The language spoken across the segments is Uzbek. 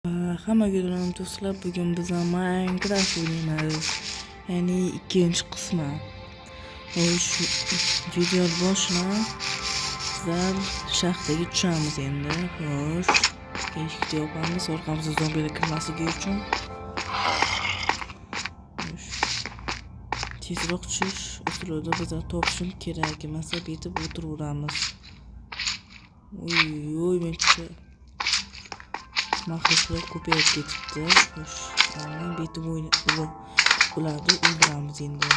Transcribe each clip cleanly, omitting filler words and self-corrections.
Hammaga salom do'stlar, bugun biz Minecraft o'ynaymiz. Ya'ni ikkinchi qismi. Xo'sh, video boshlan bizlar shaxtaga tushamiz endi. Xo'sh, eshikni yopamiz, orqamizda zombilar kirmasligi uchun. Xo'sh. Tezroq tushish usulida bizlar topishim kerak emas, betib o'tiraveramiz. Oy, oy, men maxluqlar ko'payib ketibdi. Xo'sh, mana betib ularni o'ldiramiz endi.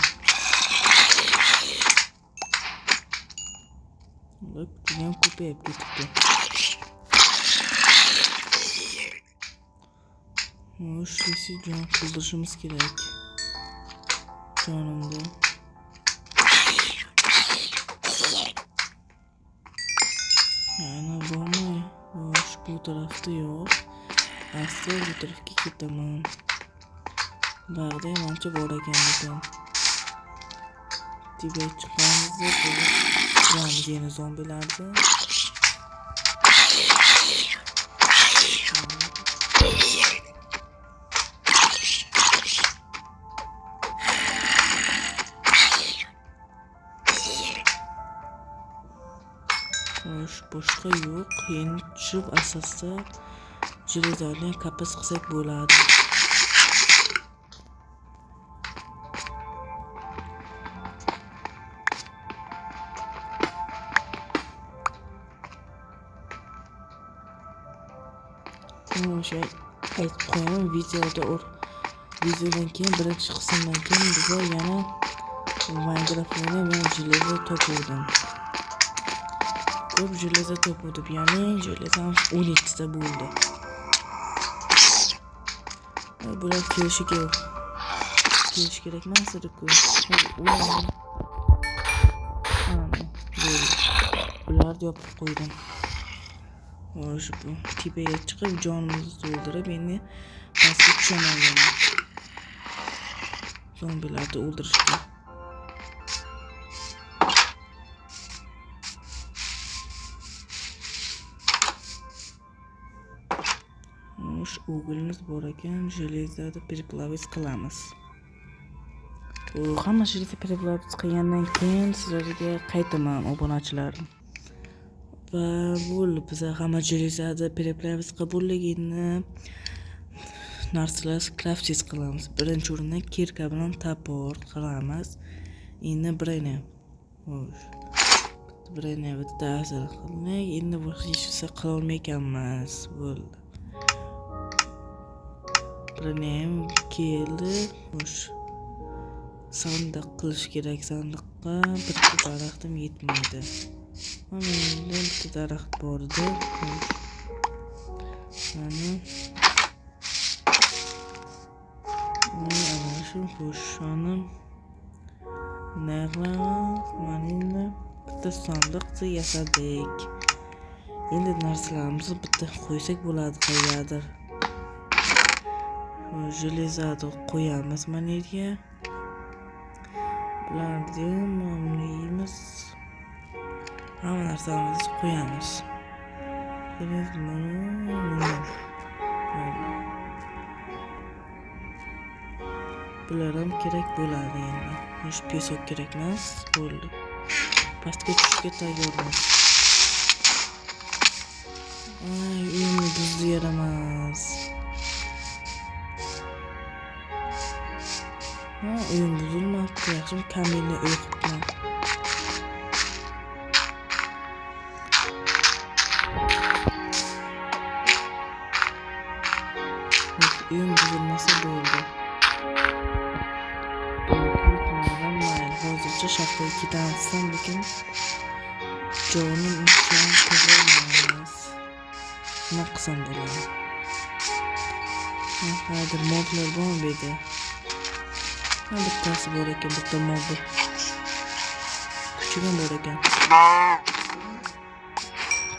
Ular judayam ko'payib ketibdi. Xo'sh, tez jon to'ldirishimiz kerak. Jonimni. Yana bormi? Xo'sh, bu tarafda yo'q. Asli bu tarafga ketaman. Bag'da ham ancha bor ekan lekin. Tepaga chiqamiz, o'ldiramiz yana zombilarni. Xo'sh, boshqa yo'q. Endi tushib asosda jelezlarni kapas qilsak bo'ladi. Xo'sh, aytib qo'yaman, videoda videodan keyin birinchi qismdan keyin biza yana Minecraft o'ynab men jeleza topuvdim. Ko'p jeleza topuvdim, ya'ni jelezam 12 ta bo'ldi. Bular kelishi kerak. Kelishi kerak emas edi-ku. Bo'ldi. Bularni yopib qo'ydim. Xo'sh, bu tepaga chiqib jonimizni to'ldirib, endi pastga tushaman yana. Zombilarni o'ldirishga. Xo'sh, uglimiz bor ekan, jelezani переплавить qilamiz. Hamma jeleza переплавить qilgandan keyin sizlarga qaytaman obunachilarim. Va bo'ldi, biz hamma jelezani переплавить qilib bo'ldik, endi narsalar crafting qilamiz. Birinchi o'rinda kirka bilan topor qilamiz. Endi birini. Xo'sh. Birini bittasini qildik. Endi boshqa hech narsa qila olmayapmiz. Bo'ldi. Birini ham keldi. Xo'sh. Sandiq qilish kerak. Sandiqqa bitta daraxtim yetmaydi. Mana endi bitta daraxt bor edi. Xo'sh. Mana shu, xo'sh, ana nima qilamiz? Mana endi bitta sandiq yasadik. Endi narsalarimizni bitta qo'ysak bo'ladi qayergadir. Jelezani qo'yamiz mana yerga. Bularni ham buni yeymiz. Hamma narsamizni qo'yamiz. Buni. Bular ham kerak bo'ladi endi. Shu pesok kerak emas, bo'ldi. Pastga tushishga tayyormiz. Ay, uyimni buzdi yaramas. Ha, uyim buzilmabdi, yaxshimi kaminni uy qilibman. Uyim buzilmasa bo'ldi. Mayli, hozircha shaxtaga ketamiz, lekin jonim uncha to'g'ri emas. Nima qilsam bo'ladi? Hozir moblar bormi bu yerda? Ha, bittasi bor ekan, bitta mob. Kuchuk ham bor ekan.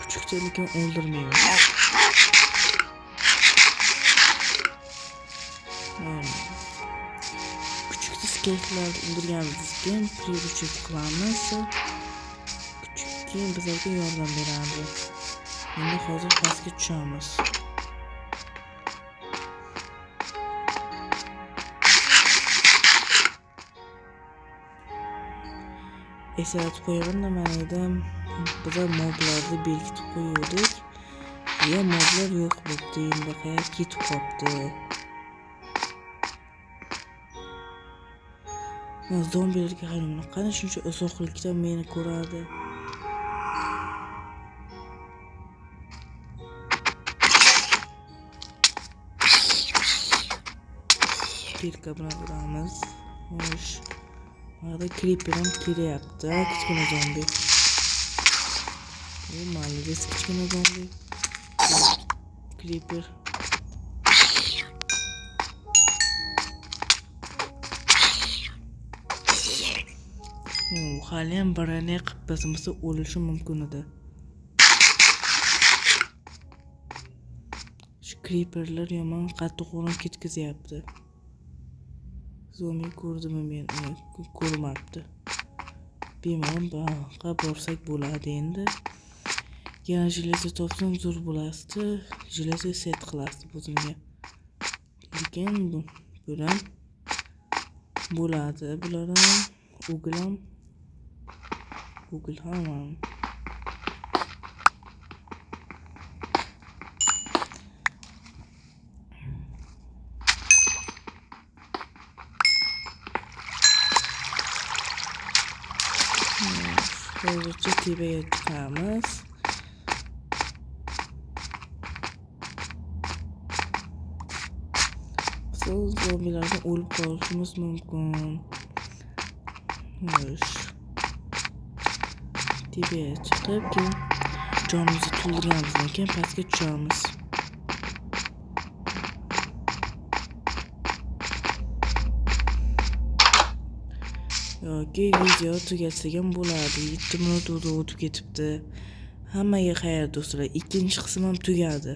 Kuchukcha lekin o'ldirmaymiz. Kuchukni skeletlarni o'ldirganimizdan keyin приручить qilamiz. Kuchuk keyin bizlarga yordam beradi. Endi hozir pastga tushamiz. Eslatib qo'yaman, nima edi? Biza moblarni belgitib qo'yuvdik. Ya moblar yo'q bo'pti, endi qayerga ketib qolibdi? Zombilarga qarang, qani shuncha uzoqlikdan meni ko'radi. Kirka bilan uramiz. Xo'sh. Mana creeper ham kelyapti. Kichkina zombi. O, молодец, kichkina zombi. Creeper. Haliyam birini qilib bosmasa o'lishi mumkin edi. Shu creeperlar yomon qattiq o'rin ketkazyapti. Zombi ko'rdimi men? Ko'rmabdi. Bemalol baqa borsak bo'ladi endi. Yana железо topsam zo'r bo'lardi. Железо set qilardi o'zimga. Lekin bular bo'ladi. Bular ham, Google ham, Google ham. Hozircha tepaga chiqamiz. Zombilardan o'lib qolishimiz mumkin. Xo'sh. Tepaga chiqib, keyin jonimizni to'ldirganimizdan keyin pastga tushamiz. Yoki video tugatsak ham bo'ladi. 7 minut o'tib ketibdi. Hammaga xayr do'stlar. Ikkinchi qism ham tugadi.